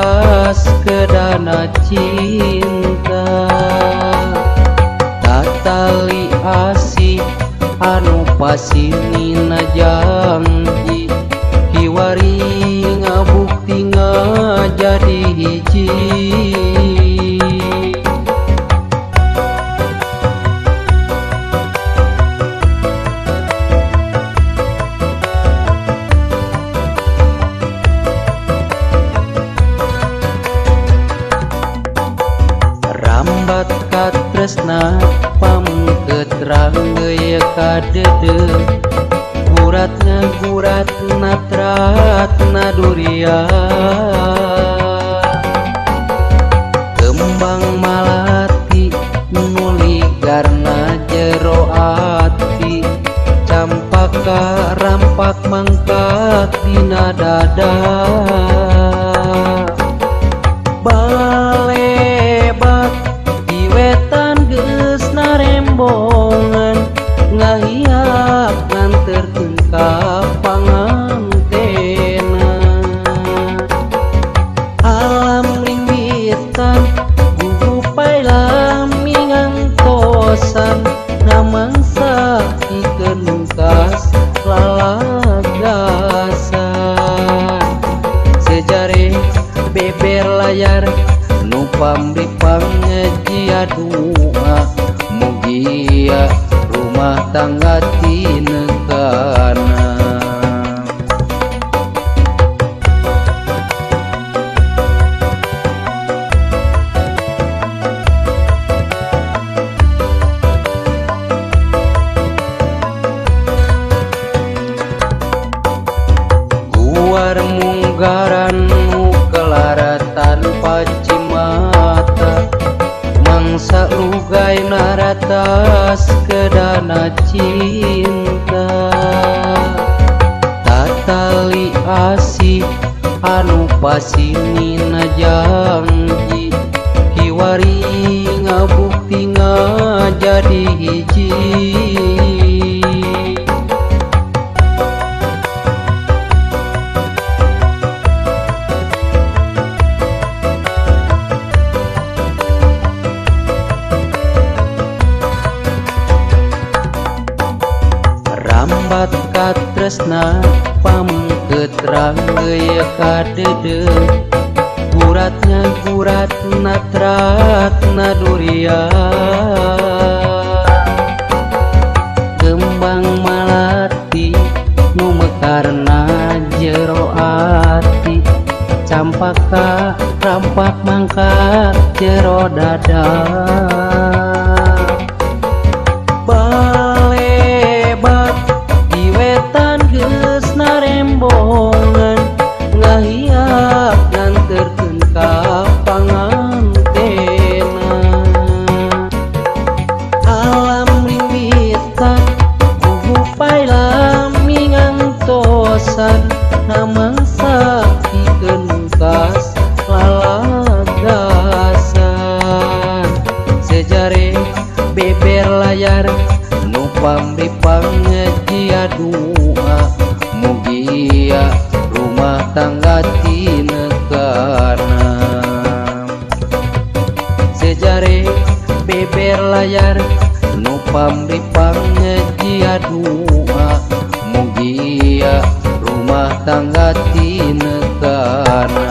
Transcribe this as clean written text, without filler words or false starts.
naratas kedana cinta. Tatali asih anu pasinina janji, kiwari ngabukti ngajadi hiji. Rambat katresna pamket ranggeui kadede, gurat ngagurat natrat naduria. Kembang malati nuli garna jero ati, campaka rampak mangkat dina dada. Balebat di wetan geus narembongan, ngahiap nganterkeun ka pangantena. Alam ringbitan gugupai lami ngantosan, ngamangsa pikeun nungkas lalagasan. Sejare beber layar nu pamri pangejia dua, mugia rumah tangga tinekana. Guar munggaran nu kelaratan pacimata, mangsa lugai naratas kedana cinta. Tatali asih anu pasinina janji, kiwari ngabukti ngajadi hiji. Rambat katresna pamket ranggeui kadede, gurat ngagurat natrat naduria. Kembang malati nu mekarna jero ati, campaka rampak mangkat jero dada. Balebat di wetan geus narembongan, ngahiap nganterkeun ka pangantena. Alam ringbitan gugupai lami ngantosan, namangsa pikeun nungkas lalagasan. Sejare beber layar nu pamri pangejia dua, mugia rumah tangga tinekana. Sejare beber layar nu pamri pangejia dua, mugia rumah tangga tinekana.